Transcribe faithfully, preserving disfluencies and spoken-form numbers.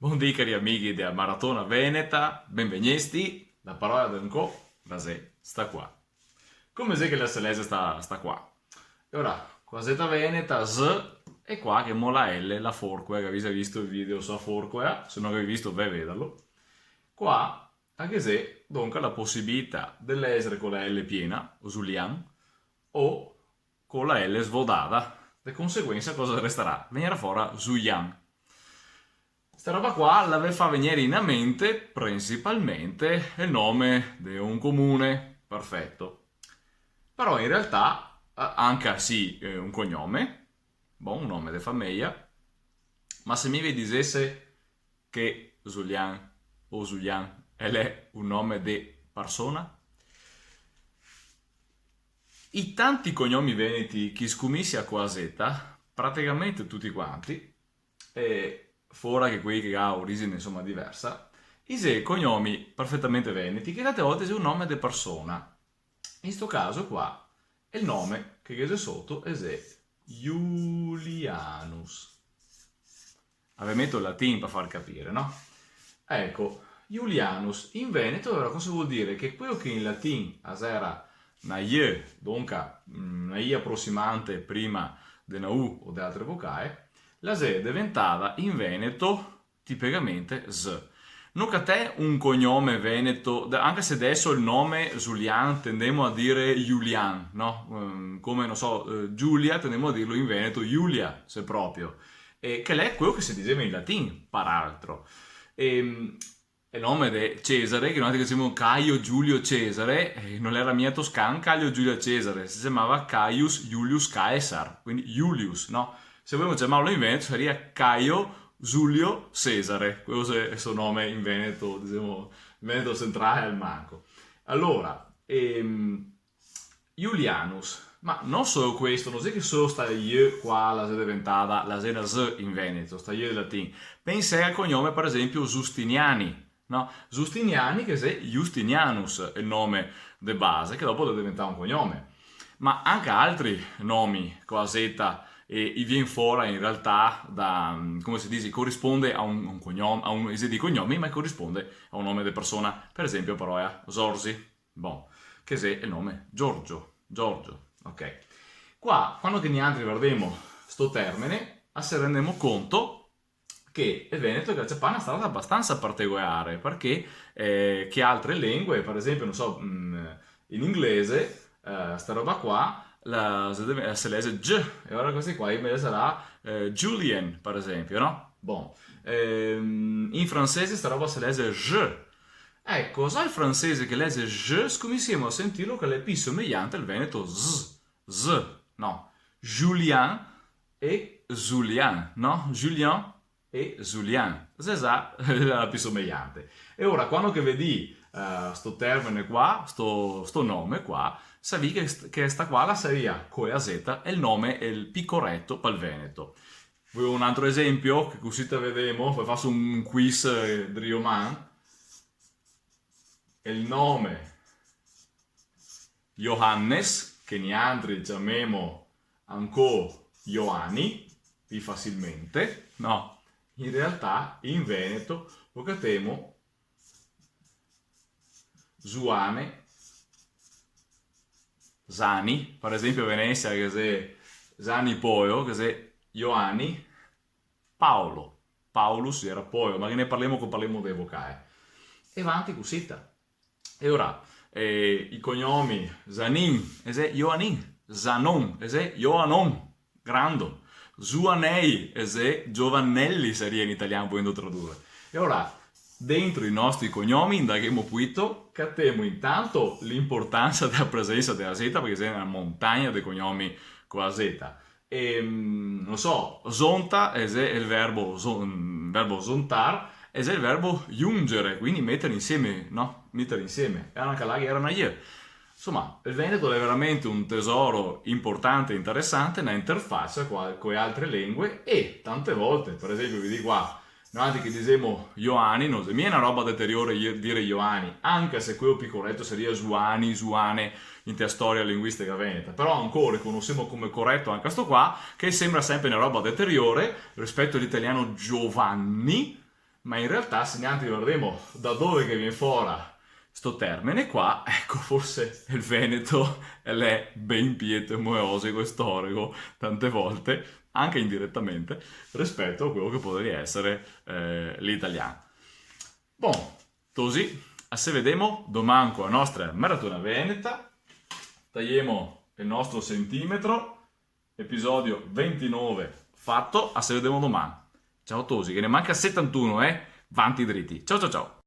Bondì, cari amighi dea Maratona Veneta, benvegnesti. La parola de ancò la xe sta qua. Come xe che la se leze sta, sta qua? E ora, qua zeta veneta, z, e qua che mo la L, la forquea, che gavì za visto el video su la forquea, se no gavì visto, ve a vederlo. Qua, a ghe xe, donca, la posibilità de lezere co la L piena, o Zulian, o co la L svodada. De conseguensa cosa restarà? Vegnerà fora Zulian. Sta roba qua la ve fa vegnere in mente principalmente el nome de un comune. Perfeto. Però in realtà, eh, anca sì, eh, un cognome, bon, un nome de fameja, ma se mi ve disese che Zulian o Zulian el xe un nome de parsona? I tanti cognomi veneti che scuminsia co a zeta, praticamente tuti quanti, e fora che quei che ga origine, insoma, diversa, i xe cognomi perfetamente veneti, che tante volte xe un nome de parsona. In sto caso qua, el nome che ghe xe soto el xe Iulianus. Ve meto el latin par far capire, no? Eco, Iulianus, in veneto, alora, cosa vol dire? Che queo che in latin a xera na j, donca, mm, na i aprosimante prima de na u o de altre vocae, la xe deventada in veneto tipicamente z. No catè un cognome veneto, de-, anca se deso el nome Zulian tendemo a dire Julian, no? Ehm, come, no so, eh, Giulia, tendemo a dirlo in veneto Iulia, se proprio. E che l'è queo che se diseva in latin, par altro. Ehm, el nome de Cesare, che noialtri disemo Caio Giulio Cesare, eh, no l'era mia toscan Caio Giulio Cesare, se ciamava Caius Iulius Caesar, quindi Iulius, no? Se volemo ciamarlo in veneto, saria Caio Giulio Cesare, queo xe el so nome in veneto, disemo, in veneto centrale almanco. Alora, ehm, Iulianus, ma no solo questo, no xe che solo sta j qua la xe deventada, la xe na z in veneto, sta j del latin. Pensè al cognome, par esempio, Giustiniani, no? Giustiniani che xe Justinianus, el nome de base, che dopo el xe deventà un cognome. Ma anca altri nomi co a zeta, eh, i vien fora in realtà da, mm, come se dixe, corisponde a un, un cognome, a un, i xe dei cognomi, ma corisponde a un nome de parsona. Par esempio, parola Zorzi, bon, che xe el nome Giorgio, Giorgio, ok. Qua, quando che noialtri vardemo sto termine, a se rendemo conto che el veneto el ga ciapà na strada abastansa particolare, parché, eh, che altre lengue, par esempio, no so, mm, in inglese, eh, sta roba qua, la, se deve, se leze G, e alora questi qua invese sarà, eh, Julian, par esempio, no? Bon, ehm, in francese sta roba se leze J. Eco, za el francese che leze J, scuminsiemo a sentirlo che l'è pì somegliante al veneto Z, Z, no? Julian e Zulian, no? Julian e Zulian. Xe za la pì somegliante. E ora, quando che vedì, eh, sto termine qua, sto, sto nome qua, savì che st-, che sta qua la saria, co a zeta, el nome el pì coreto pal veneto. Voio un altro esempio, che cusì te vedemo, po faso un quiz, eh, drio man. El nome Johannes, che nialtri ciamemo ancò Ioani, pì fasilmente, no? In realtà, in veneto, lo catemo Zuane, Zani, par esempio a Venesia che xe Zani Poio, che xe Ioani Paolo, Paulus gera Poio, ma che ne parlemo co parlemo de vocae. E vanti cusita. E ora, eh, i cognomi, Zanin, e xe Ioanin, Zanon, e xe Ioanon, grando, Zuanei, e xe Giovannelli, saria in italian, volendo tradure. E ora, dentro i nostri cognomi, indaghemo puito, catemo intanto l'inportansa dea presensa dea zeta, parché xe na montagna de cognomi co a zeta. Ehm, no so, zonta, e xe el verbo zon-, verbo zontar, e xe el verbo jungere, quindi meter insieme, no? Meter insieme. E anca là ghe gera na j. Insoma, el veneto l'è veramente un tesoro inportante e interesante, na interfacia co, co e altre lengue, e tante volte, par esempio, vedì qua, noialtri che disemo Ioani, no xe mia na roba deteriore i-, dire Ioani, anca se queo pì coreto saria Zuani, Zuane, inte a storia linguistica veneta, però ancora riconosemo come coreto anca sto qua, che sembra sempre na roba deteriore rispeto a l'italian Giovanni, Ma in realtà, se gnanca vardemo da dove che vien fora sto termine qua, eco, forse el veneto l'è ben pì etimologico e storico, tante volte, anca indiretamente, rispeto a quelo che podaria esare, eh, l'italian. Bon, tosi, a se vedemo doman co la nostra maratona veneta, tajemo el nostro sentimetro, episodio ventinove fato, a se vedemo doman. Ciao tosi, ghe ne manca setantuno, eh? Vanti driti. Ciao, ciao, ciao.